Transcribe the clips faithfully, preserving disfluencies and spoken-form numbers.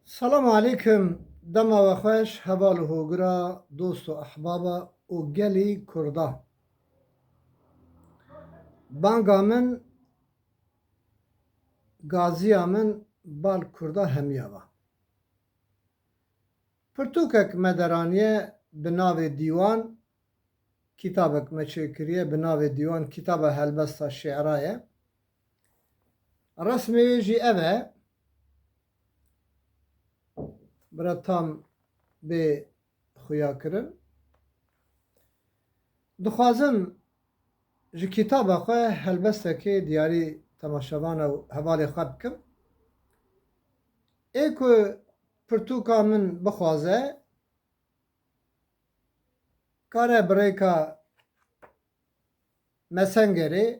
Selam aleykum, dema we xweş, heval û hogura, dost û ehbaba û gelî Kurda. Banga min, gaziya min, bal Kurda hemiya va. Pirtûkek me deraniye bi navê Dîwan, kitabek me çêkiriye bi navê Dîwan, kitaba helbesta şi'ra ye. Resmê wê jî ev e. Bira tam bê xuya kirin. Dixwazim ji kitaba xwe helbestekê diyarî temaşevana û hevalê xwe bikim. Ê ku pirtûka min bixwaze, kare bi rêka Messengerê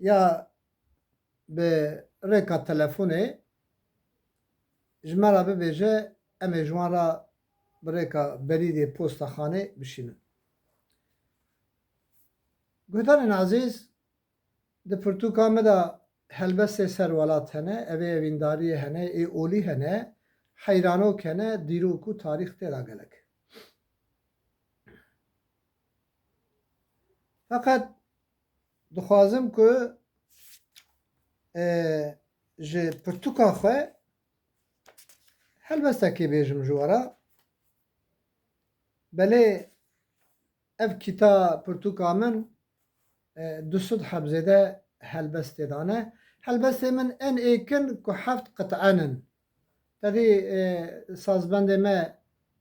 ya bi rêka telefonê ji me re bibêje, em ê ji wan re bi rêka berîdê postaxanê bişînin. Guhdarên ezîz, di pirtûka me de helbestê ser welat hene, evê evîndariyê hene, ê olî hene, heyranok hene, dîrok û tarîx tê de gelek. Feqet dixwazim ku, e, ji pirtûka xwe helbestekê bêjim ji we re. Belê ev kîta pirtûka min, e, du sed heb zêde helbest tê de ne. Helbestê min en êkin ku heft qit'en in. Tevî, e, sazbendê me,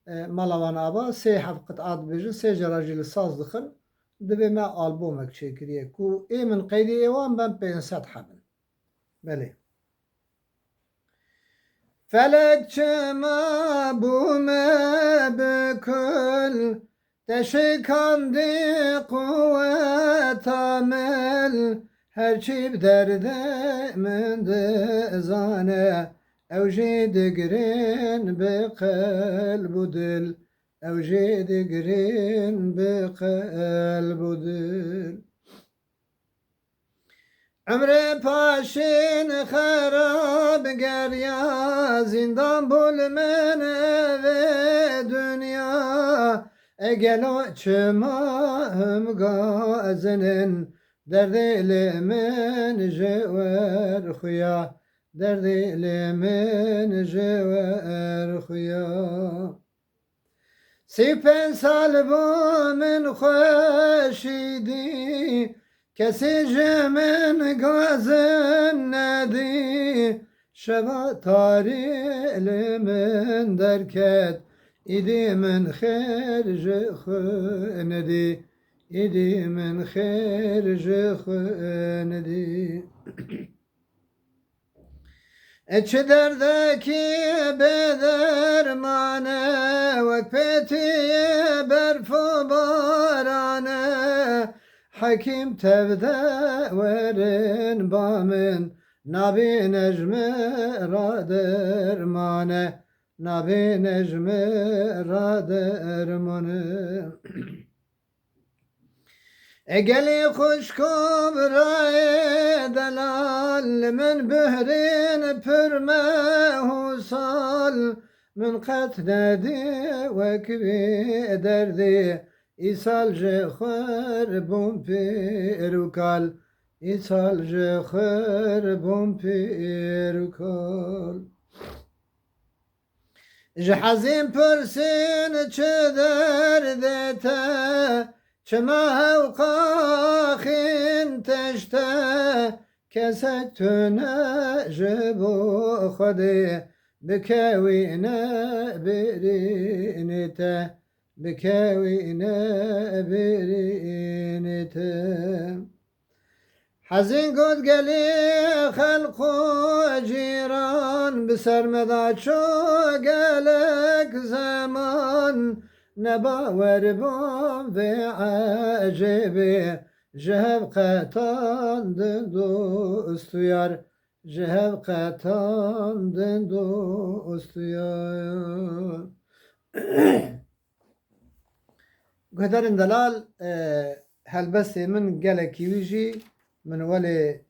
e, Mala Wan Ava sê heft qit'a dibêjin, sê cara jî li saz dixin. Divê me albomek çêkiriye ku ê min qeydî ê wan ben pênc sed heb in. Belê. Felek çima bû me bi kul, te şikandî quweta mil, her çî bi derdê min dizane, ew jî digirin bi qelb û dil, ew jî digirin bi qelb û dil. Emrê paşîn xerab geriya, zîndan bû li min vê dinya. E gelo çima him gazinin, derdê li min ji wer xuya, derdê li min ji wer xuya. Sî pênc sal bû min xweşî dî, kesî ji min gazin nedî. Şeva tarî li min derket, îdî min xêr ji xwe nedî, îdî min xêr ji xwe nedî. E çi derdekî bê derman e, wek pêtiyê berf û baran e. Hekîm tev de werin ba min, nabîne ji min re derman e, nabîne ji min re derman e. E gelî xwişk û birayê delal, li min bihrîn pir meh û sal, min qet nedî wek vî derdê. Îsal ji xwe bûm pêr û kal, îsal ji xwe bûm pêr û kal. Ji hezîn pirsîn çi derdê te, çima hewqa xîn teşte, kesek tune ji bo Xwedê, bikewîne birînê te, bikewîne birînê te. Hezîn got gelî xelq û cîran, bi ser me de çû gelek zeman. Ne bawer bûm vê ecêbê, ji hev qetandin dost û yar, ji hev qetandin dost û yar. Guhdarên delal, e, helbestê min gelekî wî jî min welê,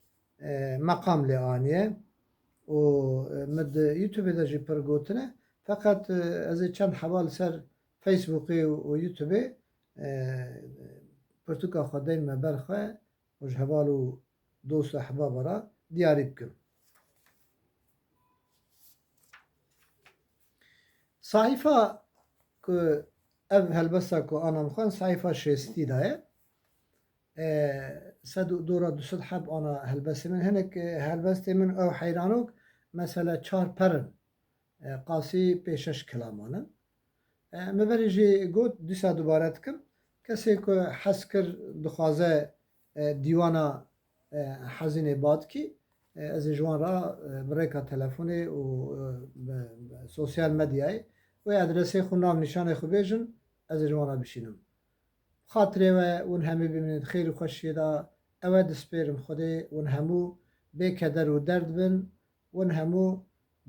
e, meqam lê aniye. û, e, min di YouTube de jî pir gotine. Feqet, e, ez ê çend heba li ser Facebookê û, û YouTubeê, e, pirtûka xwe deyme ber xwe û ji heval û dost û ehbaba re diyarî bikim. Sayfa ku ev helbesta ku ana min xwend, sayfa şêstî de ye. E, sed û dora du sed heb ana helbestê min. Hinek, e, helbestê min ew heyranok, mesela çar per in. E, qasî pê şeş kilaman in. E, min berê jî got, dîsa dubare dikim. Kesê ku hez kir, dixwaze, e, dîwana, e, hezînê badkî, e, ez ê ji wan re, e, bi rêka telefonê û, e, bi, bi sosyal medyayê wê adresê xwe, nav nîşanê xwe bêjin, ez ê ji wan re bişînim. Xatirê we, hûn hemî bimînin di xêr û xweşiyê de, ew e dispêrim Xwedê, hûn hemû bê keder û derd bin, hûn hemû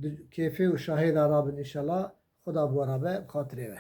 di kêfê û şahê de rabin înşallah, Xweda bi we re be, bi xatirê we.